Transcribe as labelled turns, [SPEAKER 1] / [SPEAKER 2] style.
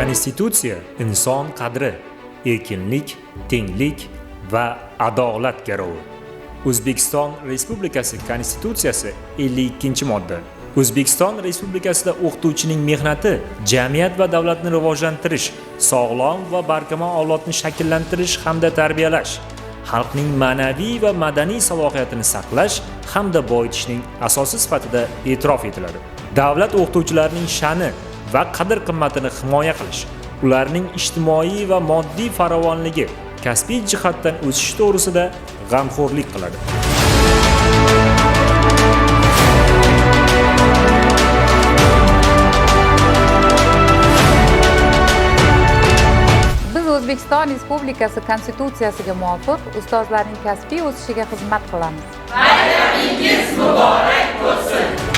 [SPEAKER 1] Konstitutsiya inson qadri, erkinlik, tenglik va adolat garovi. O'zbekiston Respublikasi Konstitutsiyasi 52-modda. O'zbekiston Respublikasida o'qituvchining mehnati jamiyat va davlatni rivojlantirish, sog'lom va barkamol avlodni shakllantirish hamda tarbiyalash, xalqning ma'naviy va madaniy salohiyatini saqlash hamda boyitishning asosi sifatida e'tirof etiladi. Davlat o'qituvchilarning sha'ni va qadr-qimmatini himoya qilish, ularning ijtimoiy va moddiy farovonligi, kasbiy jihatdan o'sishi to'g'risida g'amxo'rlik qiladi.
[SPEAKER 2] Biz O'zbekiston Respublikasi Konstitutsiyasiga muvofiq ustozlarning kasbiy o'sishiga xizmat qilamiz.
[SPEAKER 3] Bayramingiz muborak bo'lsin!